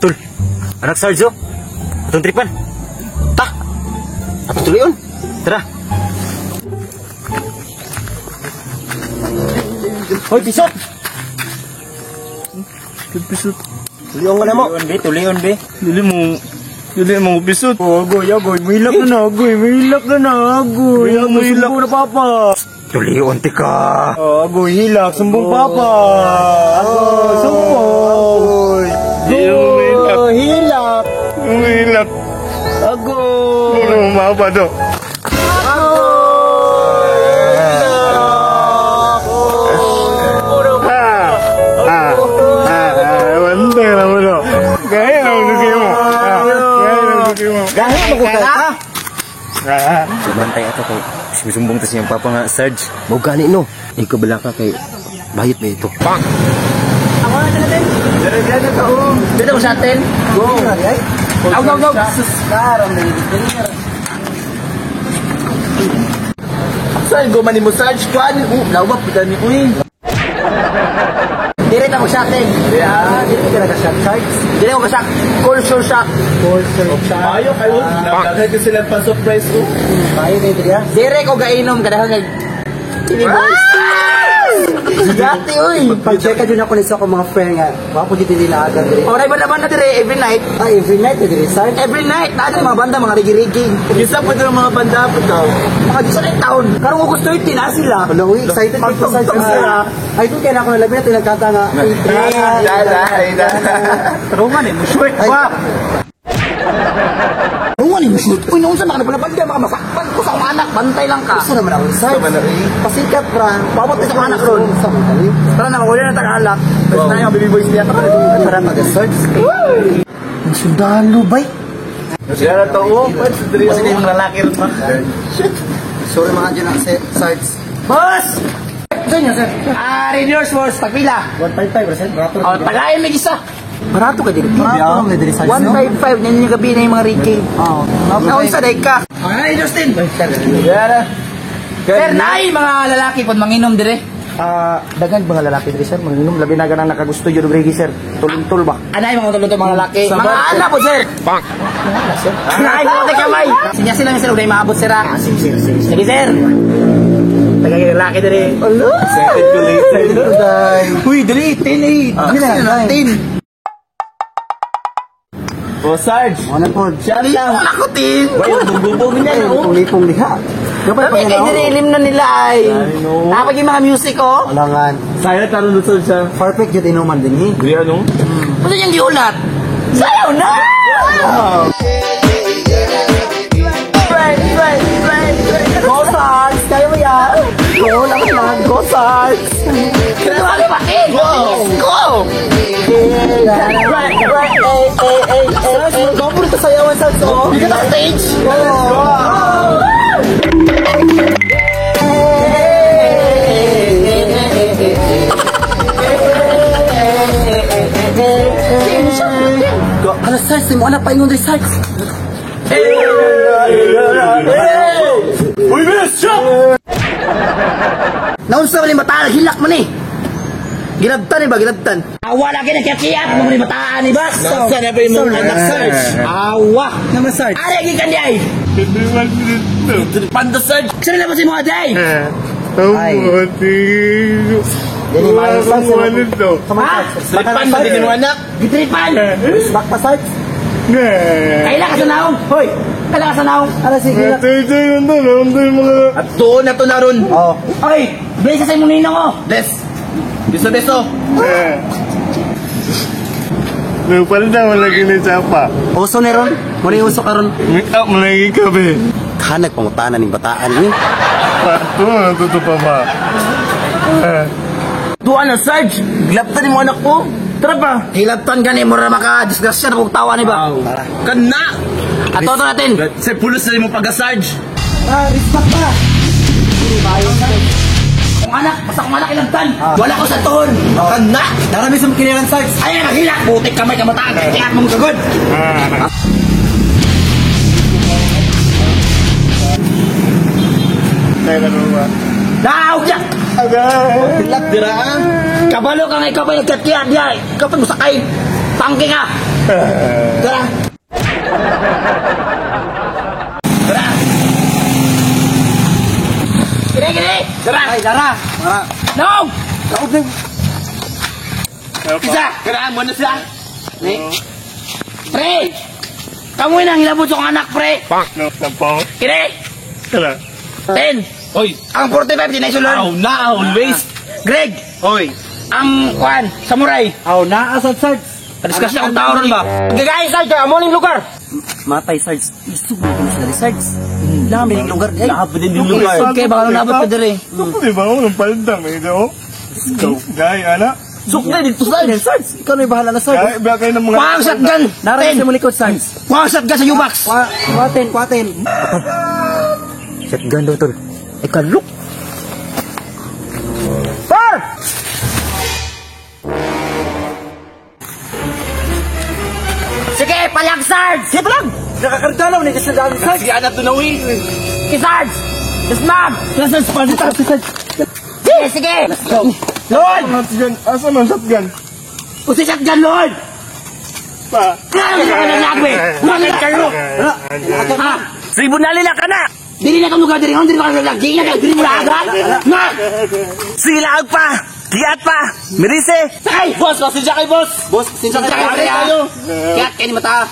Tul, anak Sarjo. Atong tripan. Ta. Atong tuloyon. Tara. Hoy, pisot. Pisot. Tulion ka na mo. Tulion be, tulion be. Dili mo pisot. Oh, agoy, agoy, mahilak na na, agoy, mahilak na na, agoy. Agoy, Sumbong na papa. Tulion tika. Oh, agoy, hilak, sumbong papa. Agoy, sumbong. Dili mo mahilak. Agoy, hilak. Mahilak. Agoy. Ano mo mapa to? Bantay na mo to. Gaya na mo mo. Gaya na mo mo. Gahi mo ko ka. Bantay ato kay sumbong tas niyang papa nga Sarge. Mo gani no. Ikaw bala ka kay bayot ba ito. Ako na natin. Dito ko sa atin. Go. Go, go, go. Saan go man ni mo Sarge kwan? Lawa pud ni uy. Dire ta mo sa atin. Dili ka naka-shot, Sarge. Dire ko sa culture shock. Ayo kayo, nagdaghay ko sila pa surprise oh. Bayo kayo diri ah. Dire ko gainom kadahon nag Chili boys. Dati uy. Pag-check ka dyan ako ni sa akong mga friend nga. Wa po dito nila agad diri. Oray ba naman na dire every night? Ah, every night eh, diri Sarge. Every night naa mga banda mga rigi-rigi. Isa pa daw mga banda po daw. Mga Diyos na taon. Karong August 30 na sila. Wala, uy, excited ko sa Sarge. Sila. Ay, ito kaya na ako nalabi na tinagkanta nga. Tarungan eh, mo short ba? Tarungan eh, mo short. Uy, noon sa mga napalabanda, baka masakpan ko sa akong anak, bantay lang ka. Gusto naman ako, Sarge. Pasikat, pra. Pabot sa akong anak ron. Sa mga kali. Tara na, maguli na tagalak. Basta na yung baby boys niya. Tara, Tara, mag-Sarge. Ang sundalo, bay. Sila na to oh. Kasi yung lalaki ron pa. Sorry mga dyan ang Sarge. Boss! Saan niya, sir? Ah, Rangers, boss. Tagpila. 155%. Barato. Oh, tagayin may isa. Barato ka dito. Barato ang diri, Sarge, no? 155, ninyo gabi na yung mga Ricky. Oo. Naon sa day ka. Ay, Justin. Yeah. Sir, nay, mga lalaki pod manginom dire. Ah, daghan mga lalaki diri sir, manginom labi na ganang nakagusto yun og reggae sir. Tulintol ba? Anay, mga tulong mga lalaki. Mga anak po, sir. Bang. Nay, mga kamay. Sinya sila sir, uday maabot sir. ah. Sige, sir. Tagay lalaki dire. Alo. Excited ko later. Uy, dali, 10 eh. Ah, 10. Oh Sarge. Ano po? Siya lang. Ako, 10. Wait, bugubog niya Ay, oh. lipong liha. Dapat Kami kay dire ilim na nila ay. Tapos yung mga music oh. Alangan. Saya taron lusod siya. Perfect jud inuman din eh. Dili ano? Ano yung giulat? Sayaw na! Right, right, right, right. Go Sarge! Kaya mo yan! Go lang lang! Go Sarge! Kaya ba? Eh, go! Go! Right, right, eh, eh, eh, eh. Sarge, go po ito sayawan Sarge! Oh! Dito na stage! Hala Sarge, di mo anak paingon rin Sarge! Uy, miss! Shot! Naunsa man ni bataan, hilak man eh. Gilabtan eh ba, gilabtan. Awa lagi na kiyat-kiyat, mga ni bataan ni ba? Nasa na ba yung mga anak Sarge? Awa. Naman Sarge! Ari gikan di ay. Panda Sarge! Sino na ba si mga day? Ay. Dili maayo Sarge. Ha? Tripan ba din yung anak? Gitripan. Back pa Sarge! Kaila ka sa naong. Hoy, kaila ka sa naong. Ala sige lang. At doon na to na ron. Oh. Oy, bless sa imong ninong oh. Des. Beso beso. Nagpalda mo lagi ni Chapa. Uso ni ron. Muna yung uso karon. Make up mo lagi ka be. Kanag pangutana ning bataan ni. Pato na tuto pa ba? Duan na Sarge. Gilabtan ni mo anak ko. Tara pa. Hilabtan gani mo ra maka disgrasya na kog tawa ni ba. Kana. Ato to natin. Sa pulos na mo pagka Sarge. Ah, respect pa. Kung anak, basta kung anak ilabtan. Wala ko sa tuhon. Kana. Darami sa kinilan Sarge. Ay, naghilak, butik kamay kamataan. Kaya mong gagod. Kaya na ba? Daog ya. Hilak dira ah. Kabalo ka nga ikaw pa nagkatkiat diya. Ikaw pa musakay. Tangke ka. Tara. Tara. Kini, kini. Tara. Ay, dara. No! Kaog na. Isa. Kaya mo na siya. Pre. Pre! Kamu na ang hilabot sa akong anak, pre. No, lampaw. Kini. Tara. 10. Oy. Ang 45 di na isulod. Aw na, always. Greg, Oy. ang kwan, samurai. Aw na asad Sarge. Discuss na akong tao ron ba? Gagay, Sarge, kaya mo ning lugar. Matay, Sarge. Isog mo kung sila, Sarge. Lami ng lugar, eh. Lahat din yung lugar. Okay, baka nung nabot pa diri. Di ba? Ang palda, may do. Gay, ana. Sukde dito Sarge. Sarge, ikaw na yung bahala na, Sarge. Gay, ba kayo ng mga... Kuha ang shotgun. Naray 10. sa mo likod, Sarge. Kuha ang shotgun sa U-Box. Kwaten, kwaten. Shotgun daw, tol. Ay, kalok. Par! Sige, palag, Sarge! Sige, palag! Nakakarga lang ni kasi daan Sarge. Si anak dunawi. Sige, Sarge! Dismount! Sarge, palita si Sarge. Sige, sige! Lord! Ang shotgun. Asa man shotgun? Usi shotgun, Lord! Pa. Grabe ka na lagwe! Bakit kayo? Ha? Tribunal na ka na! Dili na kang lugar diri, dili ka lugar. Dili na ka, dili mo lagan. Na! Silaag pa! Giat pa! Mirise! Sakay! Boss, pasensya kay boss. Boss, pasensya Sakay, kay pre, ah. Kaya kayo ni mata.